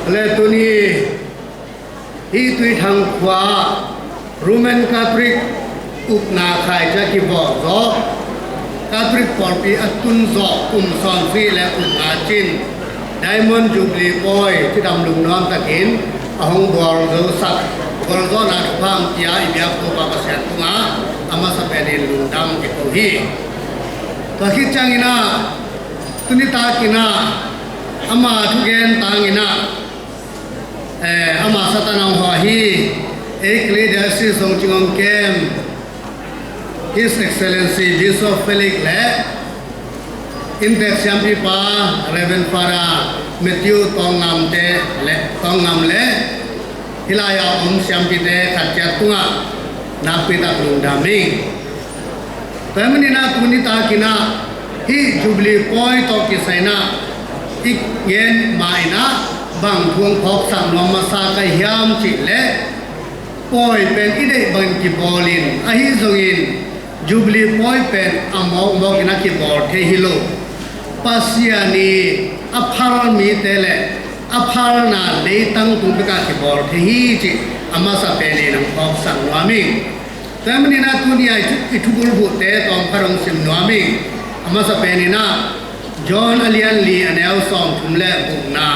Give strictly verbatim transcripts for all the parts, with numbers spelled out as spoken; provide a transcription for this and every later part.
Le tuni hih Tuithang khua Roman Catholic ukna khaici a kivawh zawh, Catholic pawlpi a tun zawh kum sawmsagih le kum nga cin Diamond Jubilee pawi cidam lungnuam takin a hong bual zosak, bual zawhna thupha hong pia i biak Topa Pasian tungah a masa penin lungdam i ko hi. Tua khit ciangin ah, tuni takin ah ama thugen tangin ah, eh, ama satan hong hawh hi. Ecclesiastes zong cing hong kem His Excellency Bishop Felix le inntek siampipa Reverend Father Matthew Tawngngam te le, Tawngngam le hih lai-a om siampite khat ciat tungah nakpi tak lungdam ing. Tua ahih manin ah tuni takin ah hih Jubilee pawi tawh kisai in ah i gen ma-in ah bang thu hong phawksak nuam masa ka hiam cih leh, pawi pen i deih bangin kibawl in, ahi zongin Jubilee pawi pen a mawkmawk in a kibawl thei hi lo. Pasian i a phal mite le a phalna leitang tung bekah kibawl thei hi cih a masa penin hong phawksak nuam ing. Tua ahih manin ah tuni-a i thu, i thubulphuhte tawmkhat hong sim nuam ing. A masa penin ah John a lian li a neu sawmthum le gukna,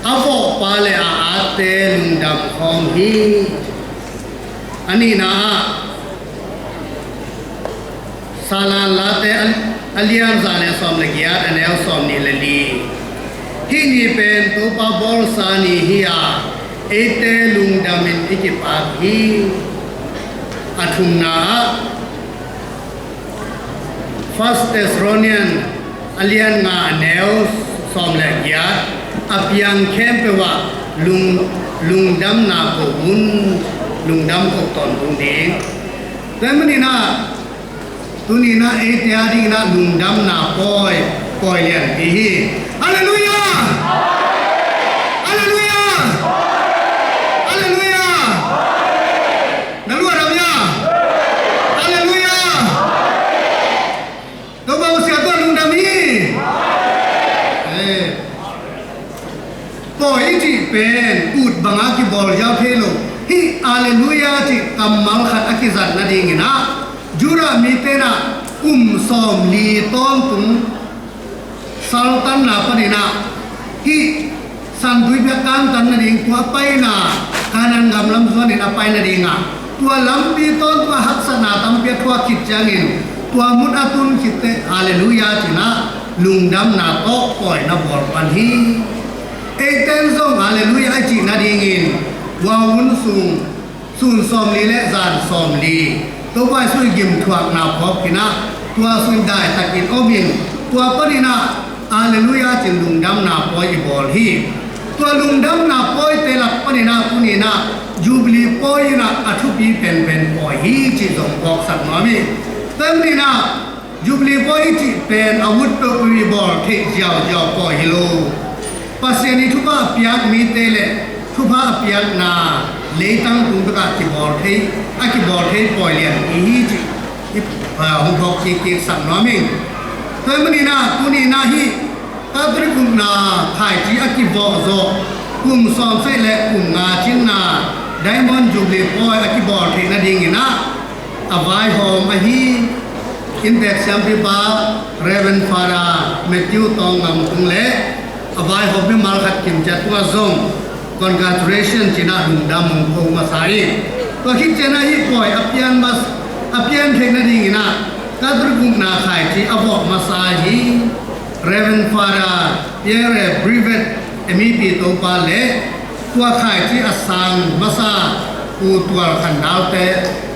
a vawhpa le a atte lungdam khawm hi. A nihna ah Salan Late a, a lian za le sawm le giat a neu sawmnih le li. Hih ni pen Topa bawlsa ni hi-a eite lungdamin i kipak hi. A thumna ah First Thessalonian a lian nga a neu sawm le giat, a piang khempeuh ah lung, lungdamna ko un, lungdam ko tawntung ding. Tua ahih manin ah tuni in ah eite a dingin ah lungdamna pawi, pawi lianpi hi. Halleluiah! Halleluiah! Halleluiah! Na luah lam ia? Halleluiah! Topa Pasian tungah lungdam hi. Eh. Pawi i cih pen ut banga kibawl ziau thei lo. Hih Halleluiah cih kammal khat a kizat nadingin ah Judah mite in ah kum sawmli tawntung saltanna panin ah hih San Tuipi a kantan nading, tua a paina Kanaan gam lam zuanin a pai nading ah, tua lampi tawntung a haksatna tampi a thuak khit ciangin, tua mun a tun khit teh Halleluiah ci-in ah lungdamna tawh pawina bawl pan hi. Eite in zong Halleluiah i cih nadingin, tua hun sung sun sawmli le zan sawmli Topa Jesu i gimthuakna phawk khin ah, tua sung dai takin om in, tua panin ah Halleluiah ci-in lungdamna pawi i bawl hi. Tua lungdamna pawite lak panin ah tuni in ah Jubilee pawi in ah a thupi penpen pawi hi cih zong phawksak nuam hi. Tua ahih manin ah Jubilee pawi i cih pen a ut peuhpeuh i bawl theih ziauziau pawi hi lo. Pasian i thupha a piak mite le thupha a piakna leitang tung bekah kibawl thei, a kibawl thei pawi lianpi hi cih i, a, hong phawk kikkiksak nuam ing. Tua ahih manin ah tuni in ah hih Catholic ukna khaici a kivawh zawh kum sawmsagih le kum nga cinna Diamond Jubilee pawi a kibawl theih nadingin ah a vaihawm ahi inntek siampipa Reverend Father Matthew Tawngngam tung le a vaihawm mimal khat kim ciat tungah zong congratulation ci-in ah lungdam hong ko masa hi. Tua khit ciangin ah hih pawi a pian mas, a pian theih nadingin ah Catholic ukna khaici a vawh masa hi Reverend Father Pierre Brevet, M E P Topa le tua khaici a sang masa Pu Tual Khan Dal te,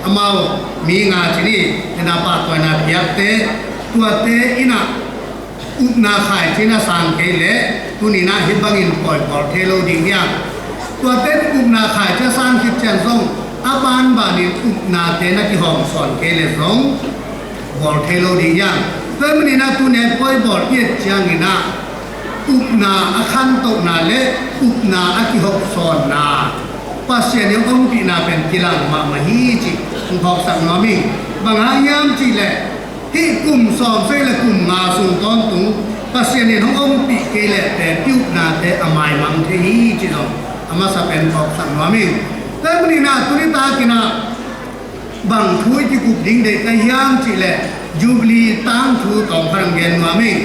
amau mi nga ci ni, ina pahtawina piakte, tuate in ah ukna khaici in a sang kei leh tuni in ah hih bangin pawi bawl thei lo ding hi hang. Tuate in ukna khaici a sang khit ciang zong a banbanin uknate na kihawm sawn kei leh zong bawl thei lo ding hi hang. Tua ahih manin ah tuni a pawi bawl i et ciangin ah ukna a khantohna le ukna a kihawmsawnna Pasian i ompihna pen kilang mahmah hi cih hong phawksak nuam ing. Bang hang hiam cih leh hih kum sawmsagih le kum nga sung tawntung Pasian in hong ompih kei leh pen i upnate a maimang thei hi cih zong a masa pen phawksak nuam ing. Tua ahih manin ah tuni takin ah bang thu i kikup ding deih ka hiam cih leh Jubilee tangthu tawm khat hong gen nuam ing.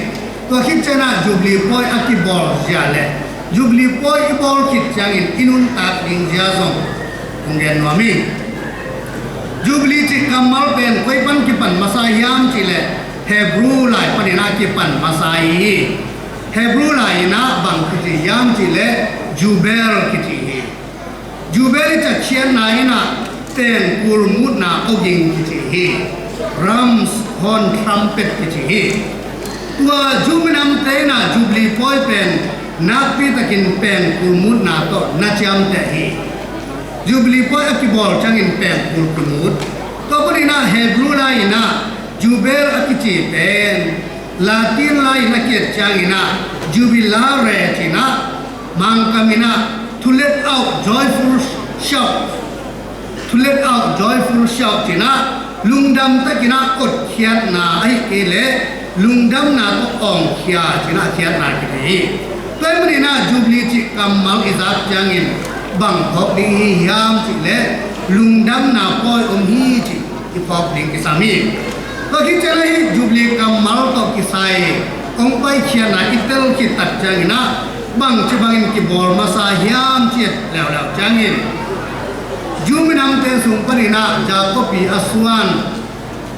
Tua khit ciangin ah Jubilee pawi a kibawl zia leh Jubilee pawi i bawl khit ciangin i nuntak ding zia zong hong gen nuam ing. Jubilee cih kammal pen koi pan kipan masa hiam cih leh Hebrew lai panin ah kipan masa hi. Hebrew lai in ah bang kici hiam cih leh Jubel kici hi. Jubel i ciah khiatna in ah pengkul mutna awging kici hi. Ram's horn, trumpet kici hi. Tua Jew minamte in ah Jubilee pawi pen nakpi takin pengkul mutna tawh na ciamteh hi. Jubilee pawi a kibawl ciangin pengkul kimut. Tua panin ah Hebrew lai in ah Jubel a kici pen Latin lai-in a kiat ciangin ah Jubilare ci-in ah, Mangkam in ah to let out joyful shout, to let out joyful shout ci-in ah, lungdam takin ah awkkhiatna ahih kei leh lungdamna tawh awngkhia ci-in ah khiatna kici hi. Tua ahih manin ah Jubilee cih kammal i zak ciangin bang phawk ding i hi hiam cih leh lungdamna pawi om hi cih i phawk ding kisam hi. Tua khit ciangin ah hih Jubilee kammal tawh kisai hong paikhiatna i tel khit tak ciangin ah bangci bangin kibawl masa hiam cih et leuleu ciangin, Jew minamte sung panin ah Jacob ii a suan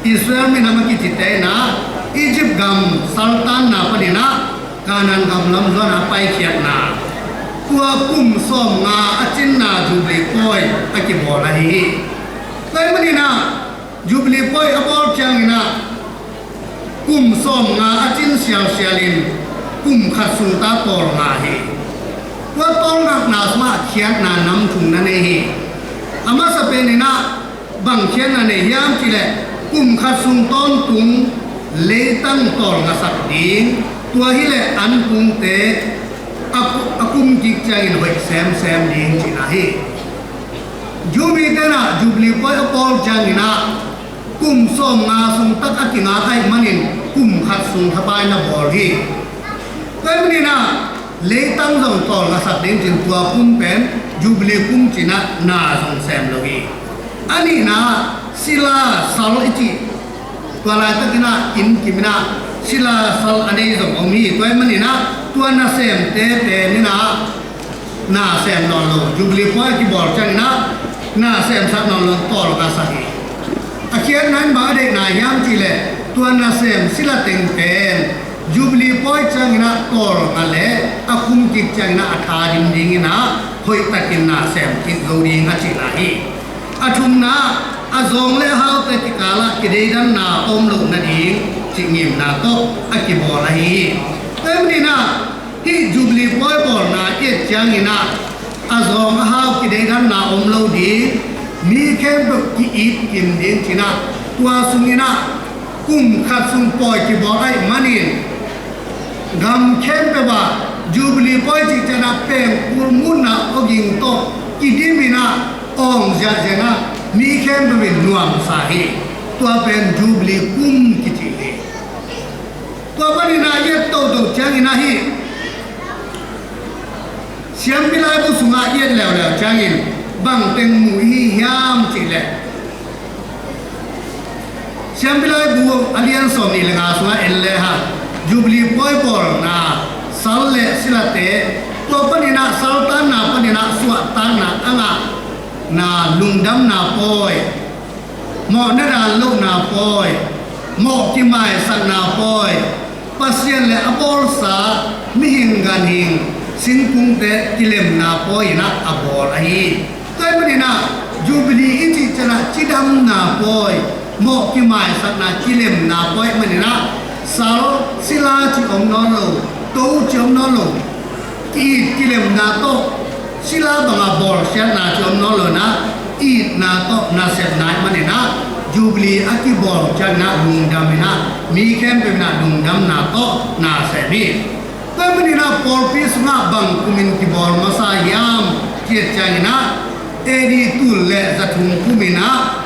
Israel minam a kicite in ah Egypt gam saltanna panin ah Canaan gam lam zuan a paikhiatna, tua kum sawmnga a cinna Jubilee pawi a kibawl ahi hi. Tua ahih manin ah Jubilee pawi a bawl ciangin ah kum sawmnga a cin sialsial in kum khat sung ta tawlnga hi. Tua tawlngakna sungah khiatna nam thum na nei hi. A masa pen in ah bang khiatna nei hiam cih leh kum khat sung tawntung leitang tawlngasak ding, tua hi leh an kungte a ku-, a kum kik ciangin hoih semsem ding cihna hi. Jew mite in ah Jubilee pawi a bawl ciangin ah kum sawmnga sung tak a kingak ahih manin kum khat sung thapai na bawl hi. Tua ahih manin ah leitang zong tawlngasak ding ci-in tua kum pen Jubilee kum ci-in ah na zong sem lo hi. A nihna ah sila sal i cih, tua laitakin ah inn kim in ah sila sal a nei zong om hi. Tua ahih manin ah tua nasemte pen in ah na sem nawn lo, Jubilee pawi a kibawl ciangin ah na semsak nawn lo, tawlngasak hi. A khiatna in bang a deihna hiam cih leh tua nasem sila teng pen Jubilee pawi ciangin ah tawlnga leh a kum kik ciangin ah a tha dim dingin ah hoihtakin na sem kik zo ding a cihna hi. A thumna ah a zawng leh a haute kikal ah kideidanna a om loh nading cih ngimna tawh a kibawl ahi hi. Tua ahih manin ah hih Jubilee pawi bawlna i et ciangin ah a zawng a hau kideidanna om lo ding, mi khempeuh ki-it kim ding ci-in ah, tua sungin ah kum khat sung pawi kibawl ahih manin gam khempeuh ah Jubilee pawi cih ciangin ah pengkul mutna awging tawh kidim in ah awng ziahziah in ah mi khempeuh in nuamsa hi. Tua pen Jubilee kum kici hi. Tua panin ah i et toto ciangin ah hih siampi laibu sungah i et leuleu ciangin bang teng mu i hi hiam cih leh, siampi laibu a lian sawmnih leh nga sungah en le hang, Jubilee pawi bawlna, sal leh silate, tua panin ah saltanna panin ah suahtakna a ngahna, lungdamna pawi, mawhna dan lohna pawi, mawh kimaisakna pawi, Pasian leh a bawlsa mihing ganhing singkungte kilemna pawi in ah a bawl ahi hi. Tua ahih manin ah Jubilee i cih ciangin ah cidamna pawi, mawh kimaisakna, kilemna pawi ahih manin ah sal, sila cih om nawn lo, to cih om nawn lo, ki-it kilemna tawh, sila banga bawlsiatna cih om nawn lo in ah, itna tawh nasepna ahih manin ah, Jubilee a kibawl ciangin ah lungdam in ah, mi khempeuh in ah lungdamna tawh na sem hi. Tua ahih manin ah pawlpi sungah bang kumin kibawl masa hiam cih et ciangin ah, A D tul leh za thum kumin ah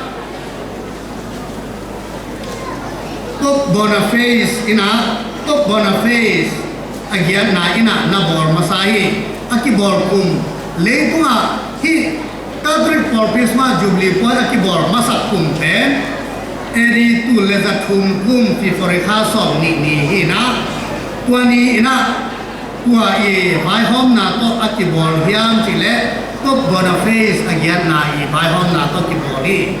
Pope Boniface in ah Pope Boniface a giatna in ah na bawl masa hi. A kibawl kum, leitungah hih Catholic pawlpi sungah Jubilee pawi a kibawl masak kum pen A D tul le za thum kum February kha sawm nih ni hi in ah, tua ni in ah tua i vaihawmna tawh a kibawl hiam cih leh Pope Boniface a giatna i vaihawmna tawh kibawl hi.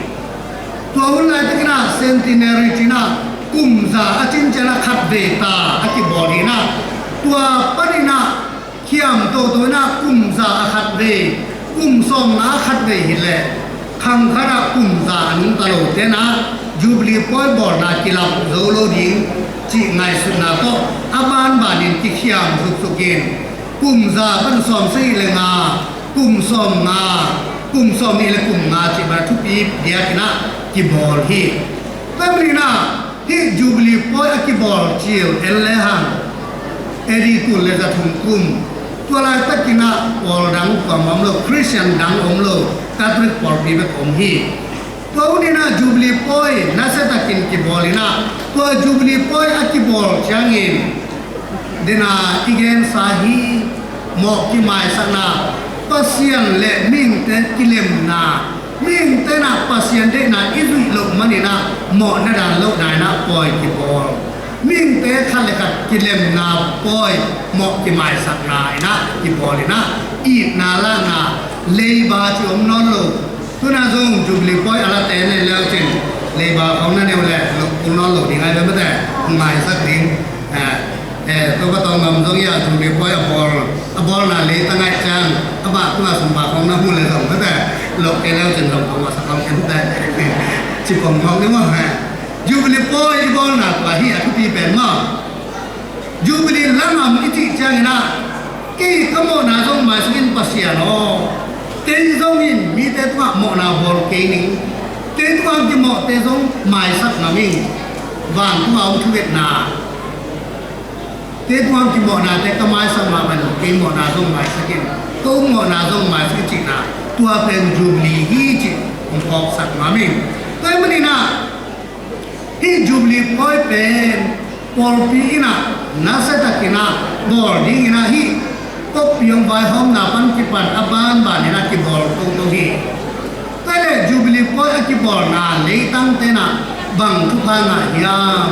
Tua hun laitakin ah centenary ci-in ah kum za a cincian ah khatvei ta a kibawl hi in ah, tua panin ah khiam toto in ah kum za a khatvei, kum sawmnga a khatvei hi leh khang khat ah kum za a nungta lote in ah Jubilee pawi bawlna kilap zo lo ding cih ngaihsutna tawh a banbanin kikhiam zukzuk in kum za pan sawmsagih le nga, kum sawmnga, kum sawmnih le kum nga cih bang a thupi diakin ah kibawl hi. Tua manin ah hih Jubilee pawi a kibawl cil en lehang A D tul le za thum kum, tua laitakin ah pawl dang kuamah om lo, Christian dang om lo, Catholic pawlpi bek om hi. Tua hun in ah Jubilee pawi nasiatakin kibawl in ah, tua Jubilee pawi a kibawl ciangin dena i gensa hi, mawh kimaisakna, Pasian le mihingte kilemna, mihingte in ah Pasian deihna i zuih loh manin ah mawhna dan lohna in ah pawi kibawl. Mihingte khat le khat kilemna pawi, mawh kimaisakna in ah kibawl in ah itna lakna, leiba ci om nawn lo. Tu-in ah zong Jubilee pawi a late na nei le uh cin, leiba khawng na nei uh leh lawh kul nawn lo ding ahi ve maw te, maisak ding. Eh, eh, Topa Tawng Ngam zong hi a, Jubilee pawi a bawl, a bawlna leitang ahih ciang amah tungah sumpa khawng na mu leh zong maw te, lawh kei le uh cin zong khawng a sak khawng kei maw te. Ci pong khawng ni maw, eh. Jubilee pawi i bawlna tua hi a thupi pen maw. Jubilee langam i cih ciangin ah, kei ka mawhna zong maisak in Pasian aw, kei zong in mite tungah mawhna bawl kei ning, kei tungah hong kimawhte zong maisak ngam ing. Vantung a hong thungetna, kei tungah hong kimawhnate ka maisak mah bangin kei mawhna zong maisak in, ko mawhna zong maisak in cihna, tua pen Jubilee hi cih hong phawksak ngam ing. Tua ahih manin ah hih Jubilee pawi pen pawlpi in ah nasiatakin ah bawl dingin ah hih Pope Pius vaihawmna pan kipan a banbanin ah kibawl toto hi. Tua leh Jubilee pawi a kibawlna leitangte in ah bang thupha ngah hiam?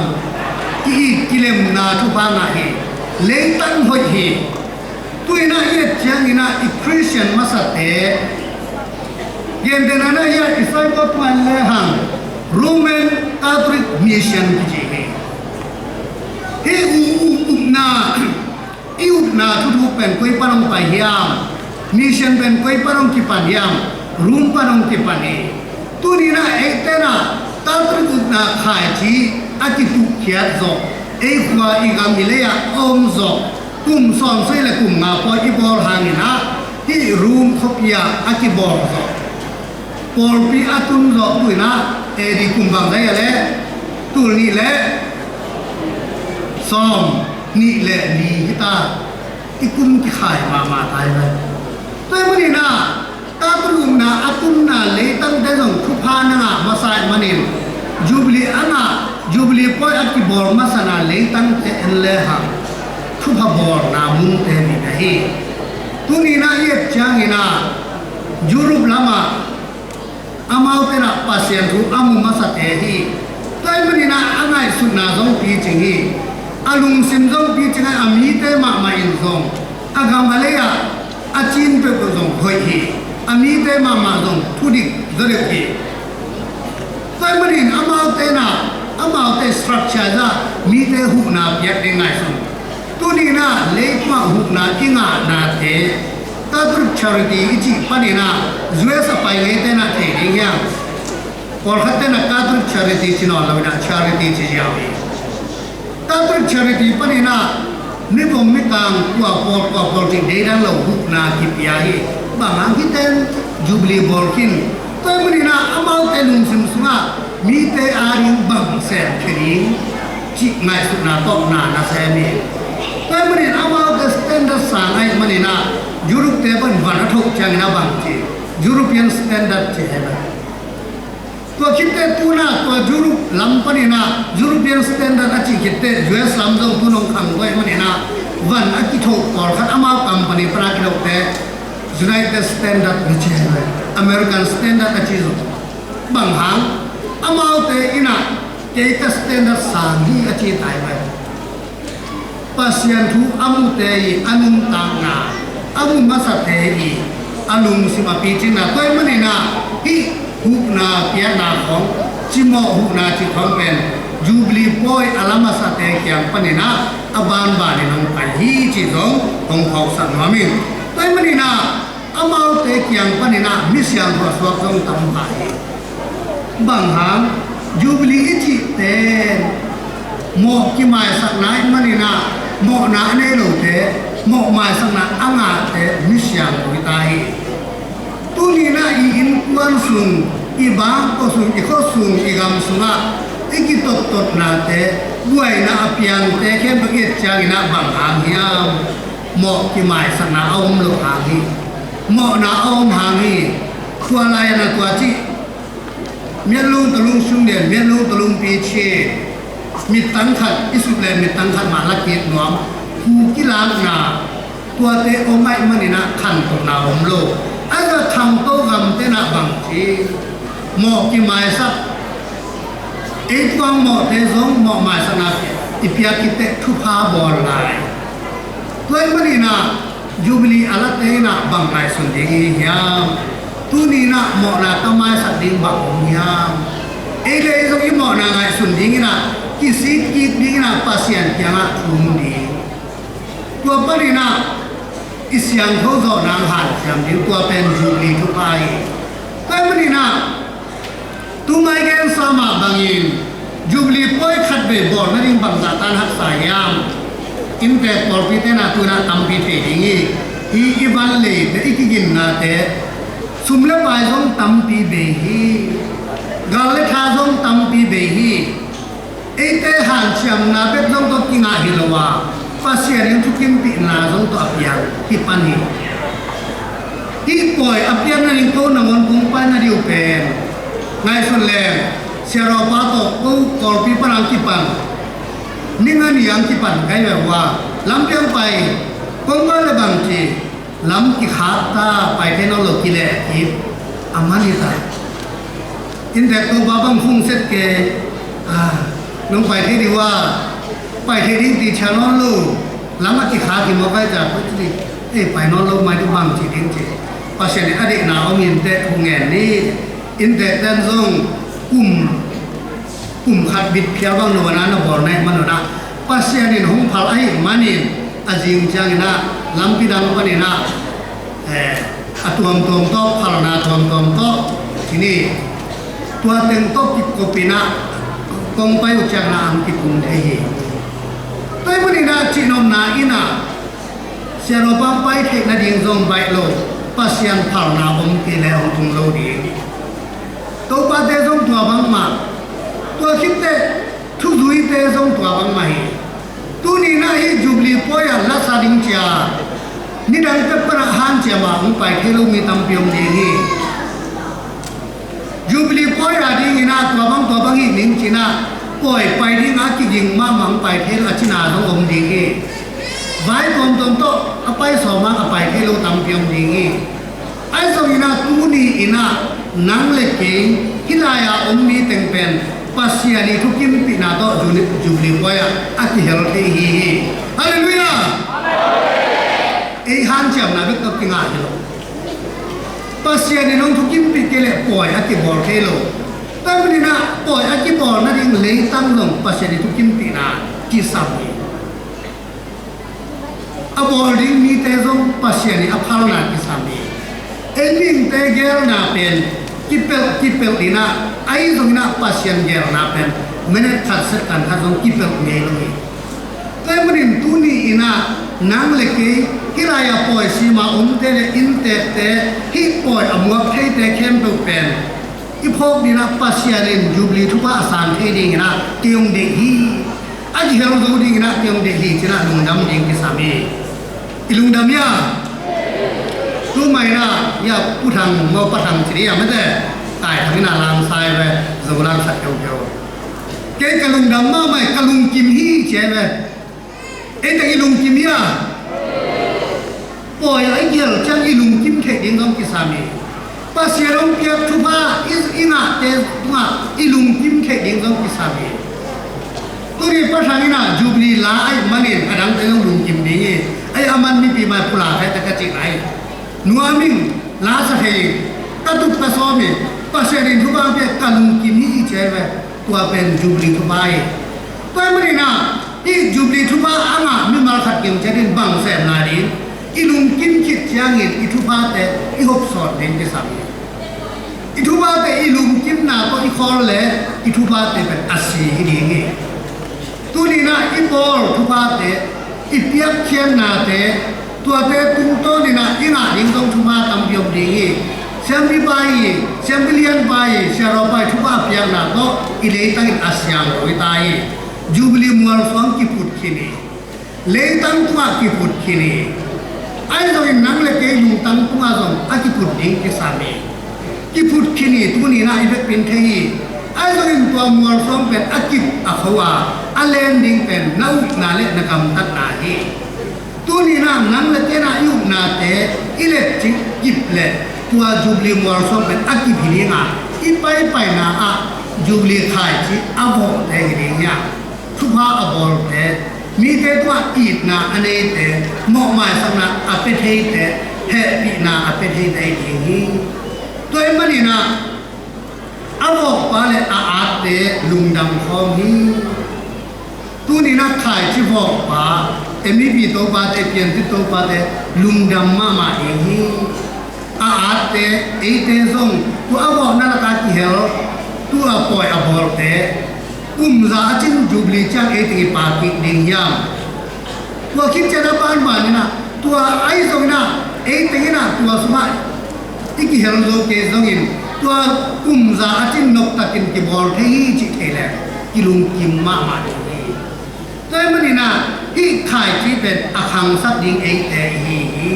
Ki-it kilemna thupha ngah hi. Leitang hoih hi. Tu-in ah i et ciangin ah i Christian masate, gentehna in ah i Isaiah tungah en lehang Roman Catholic Mission kici hi. Hih u, u, upna, i upna thuthuk pen koi pan hong pai hiam? Mission pen koi pan hong kipan hiam? Rome pan hong kipan hi. Tuni-in ah eite in ah Catholic upna khaici a kituhkhiat zawh, ei khua i gam i lei ah a om zawh, kum sawmsagih le kum nga pawi i bawl hangin ah hih Rome khuapi ah a kibawl zawh, pawlpi a tun zawh tu-in ah A D kum bang lai a leh, tul nih le sawm nih le li hi ta. I kum kikhai mahmah ta hi ve. Tua ahih manin ah Catholic upna a tunna leitangte zong thupha na ngah masa ahih manin, Jubilee a ngah, Jubilee pawi a kibawl masana leitangte en lehang thupha bawlna munte hi na hi. Tuni-in ah i et ciangin ah Europe lamah amaute in ah Pasian thu a mu masate hi. Tua ahih manin ah a ngaihsutna zong picing hi. A lungsim zong picing hi. A mite mahmah in zong, a gam a lei ah a cin peuhpeuh zong hoih hi. A mite mahmah zong thudik zaw deuh hi. Tua ahih manin amaute in ah, amaute structure in ah mite huhna piak ding ngaihsun. Tuni-in ah leitung ah huhna i ngahnate, Catholic Charity i cih panin ah U S a pai ngeite in ah thei ding hiam? Pawlkhatte in ah Catholic Charity ci nawn lo-in ah charity ci ziau hi. Catholic Charity panin ah mipom mikang, kua pawl kua pawl cih deidan lo huhna kipia hi. Bang hang hih ten Jubilee bawl khin. Tua ahih manin ah amaute lungsim sungah mite ading bang sem khia ding cih ngaihsutna tawh na na sem hi. Tua ahih manin amaute standard sang ahih manin ah Europe-te pan van a thoh ciangin ah bang ci, European standard ci hi ve. Tua khitteh tu-in ah tua Europe lam panin ah European standard a cih khitteh U S lam zong tu-in hong khang uh ahih manin ah van a kithoh pawlkhat amau company pan a kithohte United Standard na ci hi ve. American standard a ci zong bang hang, amaute in ah kei ka standard sang hi a ci tai ve. Pasian thu a mute i a nuntakna, a mu masate i a lungsim a picinna, tua ahih manin ah hih huhna piakna khawng, cimawh huhna cih khawng pen Jubilee pawi a la masate kiang panin ah a banbanin hong pai hi cih zong hong phawksak nuam ing. Tua ahih manin ah amaute kiang panin ah mi siangtho a suak zong tam pah hi. Bang hang, Jubilee i cihte mawh kimaisakna ahih manin ah mawhna a nei lote mawh maisakna a ngahte mi siangtho hi ta hi. Tuni-in ah i innkuan sung, i bangkua sung, i khua sung, i gam sungah i kitotnate, buaina a piangte khempeuh i et ciangin ah bang hang hiam? Mawh kimaisakna a om loh hang hi. Mawhna a om hang hi. Tua lai-in ah tua cih, miat lung ta lung sum lian, miat lung ta lung pi ci, mittang khat i sut leh mittang khat mah la kik nuam, hu kilakna, tuate om ahih manin ah khantohna om lo. Ahi zongin khangto gamte in ah bang ci, mawh kimaisak, ei tuang mawhte zong mawh maisakna i piak khitteh thupha bawl lai. Tua ahih manin ah Jubilee a late in ah bang ngaihsun ding i hi hiam? Tuni-in ah mawhna ka maisak ding bang om hiam? Ei le ei zong i mawhna ngaihsun dingin ah, kisik kik dingin ah Pasian kiangah thum ding. Tua panin ah i siangtho zawh nang hanciam ding, tua pen Jubilee thupha hi. Tua ahih manin ah tu mai gensa mah bangin Jubilee pawi khatvei bawl nading bangzah tan haksa hiam? Inntek pawlpite in ah tu-in ah tampi thei ding hi. Hih i van leite, i kiginnate, sum le pai zong tampi bei hi. Gal le tha zong tampi bei hi. Eite hanciamna bek zong tawh kingah hi lo a, Pasian in thukimpihna zong tawh a piang hi pan hi. Hih pawi a piak nading ko nangawn kong pai nading uh pen, ngaihsun leng, Sia Rawpa tawh ko Kawlpi pan hong kipan, ning a ni hong kipan ka hi ve uh a, lampi hong pai, kong pai leh bang ci, lam kikhak ta, pai thei nawn lo kileh kik, a man hi ta. Inntek Topa bang phung set kei, a, nong pai thei ding uh a, pai thei ding ti ciang nawn lo, lam a kikhak hi mawk ahih ciang, koi ci ding, ei, pai nawn lo mai ding bang ci ding ci. Pasian in a deihna om in teh thu ngen ni. Inntekte'n zong kum, kum khat bit phial bang no a na bawl na hih man un ah, Pasian in hong phal ahih manin a zing ciangin ah lampi dang panin ah, eh, a tuamtuam tawh, phalna tuamtuam tawh, ci ni, tua teng tawh kikopin ah kong pai uh ciangin ah hong kitung thei hi. Tua ahih manin ah cihnopna in ah Sia Rawpa hong pai theih nading zong baih lo, Pasian phalna om kei leh hong tung lo ding. Topate zong tua bangmah, tua khitteh thuzuite zong tua bangmah hi. Tuni-in ah hih Jubilee pawi ah lasa ding ci-a nidang pek pan ah hanciam a hong pai thei lo mi tampi om ding hi. Jubilee pawi a dingin ah tua bang tua bang hi ning ci-in ah, pawi pai ding a kiging mahmah hong pai thei lo a cina zong om ding hi. Vai tuamtuam tawh a pai sawm a, a pai thei lo tampi om ding hi. Ahi zongin ah tuni-in ah nang le kei hih lai-a om mi teng pen Pasian ii thukimpihna tawh Jubilee pawi ah a kihel thei hi hi. Halleluiah! Ei hanciamna bek tawh kingah hi lo. Pasian in hong thukimpih kei leh pawi a kibawl thei lo. Tua ahih manin ah pawi a kibawl nading leitang zong Pasian ii thukimpihna kisam hi. A bawl ding mite zong Pasian ii a phalna kisam hi. Ei mihingte geelna pen kipelh kipelh in ah, ahi zongin ah Pasian geelna pen minute khat second khat zong kipelh ngei lo hi. Tua ahih manin tuni-in ah nang le kei hih lai-a pawi sima omte le inntekte, hih pawi a muak theite khempeuh pen i phawk dingin ah Pasian in Jubilee thupha a sang thei dingin ah kei hong deih hi. A kihel zo dingin ah kei hong deih hi ci-in ah lungdam ding kisam hi. I lungdam hia? Tu mah in ah, hia, Pu Thang, maw, Pa Thang ci ding hia, mate. Thanginn ah lamsai ve, zo langsat keuhkeuh. Kei ka lungdam mahmah, ka lungkim hi ci ve. Ei teng i lungkim hi a. Pawi a i gel ciang i lungkim theih ding zong kisam hi. Pasian hong piak thupha i, i ngahte tungah i lungkim theih ding zong kisam hi. Tuni Pa Thang in ah Jubilee la ahih manin a dangte zong lungkim ding hi. Ei a man mipi mai pulak hai ta ka cih lai. Nuam ing, la sa thei ing, ka tup ka sawm hi. Pasian in thupha hong piak, ka lungkim hi ci ve. Tua pen Jubilee thupha hi. Tua ahih manin ah hih Jubilee thupha a ngah mimal khat gim ciat in bang sem lai ding, i lungkim khit ciangin i thuphate i hopsawn ding kisam hi. I thuphate i lungkimna tawh i khawl leh i thuphate pen a si hi ding hi. Tuni in ah i bawl thuphate, i piakkhiatnate, tuate tungtawn in ah i ngah ding zong thupha tampi om ding hi. Siampi pa hi, siampi lianpa hi, siarawpa hi, thupha piakna tawh i leitang in a siang lo hi ta hi. Jubilee mualsuang kiphut khin hi. Leitang tungah kiphut khin hi. Ahi zongin nang le kei lungtang tungah zong a kiphut ding kisam hi. Kiphut khin hi, tuni in ah i vekpi in thei hi. Ahi zongin tua mualsuang pen a kip a kho a, a len ding pen na upna le na gamtatna hi. Tuni in ah nang le kei in ah i upnate i let cik kip leh tua Jubilee mualsuang pen a kip hi ding a, i paipaina ah Jubilee khaici a vawhte hi ding hi a. Thupha a bawlte, mite tungah itna a neite, mawhmaisakna a pia theite, hehpihna a pia theite hi ding hi. Tua ahih manin ah a vawkpa le a atte lungdam khawm hi. Tuni in ah khaici vawkpa, M E P topate, Piantit topate lungdam mahmah ding hi. A atte, eite zong tua a vawkna lakah kihel, tua pawi a bawlte, kum za a cin Jubilee ciang ei teng i pak kik ding hiam? Tua khit ciang a banban in ah, tua ahi zongin ah, ei teng in ah tua sungah i kihel zo kei zongin, tua kum za a cin noktakin kibawl thei hi cih thei leh kilungkim mahmah ding hi. Tua ahih manin ah hih khaici pen a khangsak ding eite i hi hi.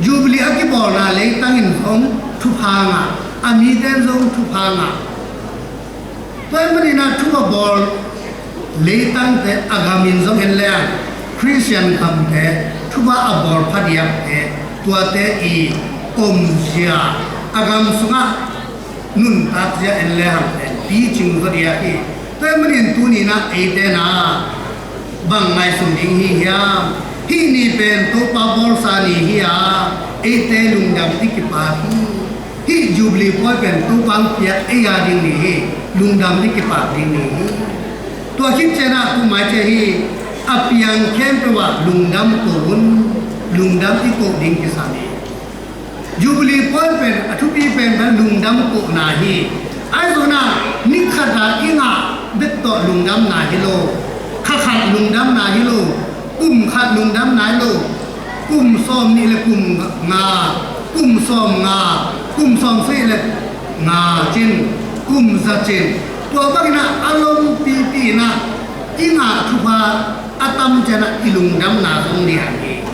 Jubilee a kibawlna leitang in zong thupha ngah, a mite in zong thupha ngah. Tua ahih manin ah thupha bawl leitangte a gam in zong en leng, Khristian gamte thupha a bawl phadiakte, tuate i omzia, a gam sungah nuntakzia en le hang pen picing zaw diak hi. Tua ahih manin tuni in ah eite in ah bang ngaihsun ding hi hiam? Hih ni pen Topa bawlsa ni hi a, eite lungdam i kipak hi. Hih Jubilee pawi pen Topa hong piak ei a ding ni hi. Lungdam i kipak ding ni hi. Tua khit ciang ah kum mai ciang hi, a piang khempeuh ah lungdam ko un, lungdam i ko ding kisam hi. Jubilee pawi pen a thupi pen pen lungdam kohna hi. Ahi zongin ah ni khat a i ngah bek tawh lungdamna hi lo, kha khat lungdamna hi lo, kum khat lungdamna hi lo, kum sawm nih le kum nga, kum sawm nga, kum sawm sagih le nga cin, kum za cin, tua bangin ah a lompipi in ah i ngah thupha a tam ciang ah i lungdamna zong lian hi.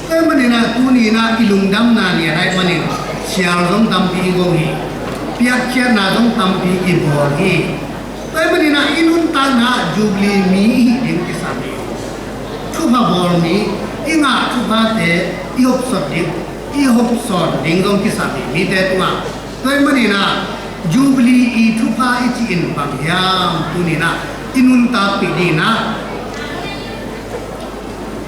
Tua ahih manin ah tuni in ah i lungdamna lian ahih manin sial zong tampi i go hi. Piakkhiatna zong tampi i bawl hi. Tua ahih manin ah i nuntakna ah Jubilee mi i hih ding kisam hi. Thupha bawl mi, i ngah thuphate i hopsawn ding, i hopsawn ding zong kisam hi mite tungah. Tua ahih manin ah Jubilee i thupha i cih in bang hiam? Tuni in ah i nuntakpih ding in ah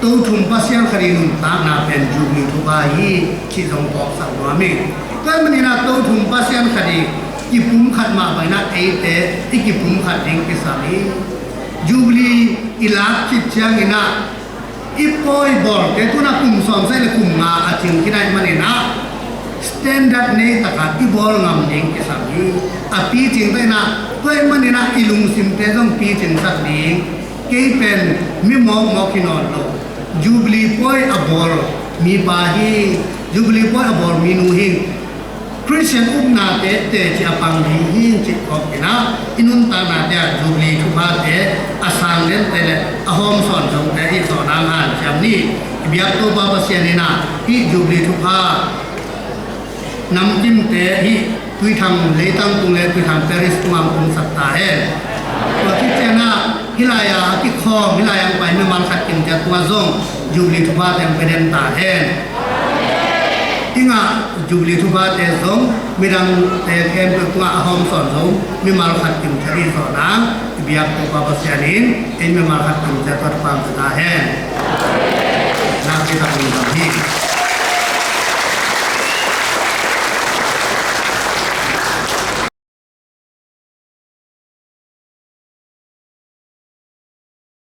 Tothum Pasian khat i nuntakna pen Jubilee thupha hi cih zong phawksak nuam ing. Tua ahih manin ah Tothum Pasian khat i kipumkhat mah bangin ah eite i kipumkhat ding kisam hi. Jubilee i lak khit ciangin ah i pawi bawlte tu-in ah kum sawm sagih le kum nga a cing khin ahih manin ah standard nei takin i bawl ngam ding kisam hi. A picing takin ah, tua ahih manin ah i lungsimte zong picingsak ding. Kei pen mi mawkmawk hi nawn lo. Jubilee pawi a bawl mipa hi. Jubilee pawi a bawl minu hi. Khristian upnate teci a pang ding hi cih phawk in ah, i nuntaknate ah Jubilee thuphate a sang dente le a hawmsawn zongte i zawhna hong hanciam ni. I biak Topa Pasian in ah hih Jubilee thupha namkimte, hih Tuithang Leitang tung le Tuithang Parish tungah hong sak ta hen. Tua khit ciangin ah hih lai-ah a kikhawm, hih lai-ah hong pai mimal khat kim ciat tungah zong Jubilee thupha teng pia den ta hen. Tua Jubilee thuphate zong midangte khempeuh tungah a hawmsawn zong mimal khat kim ciat hi zawh nang i biak Topa Pasian in ei mimal khat kim ciat tua thupha hong pia ta hen. Nakpi takin lungdam hi.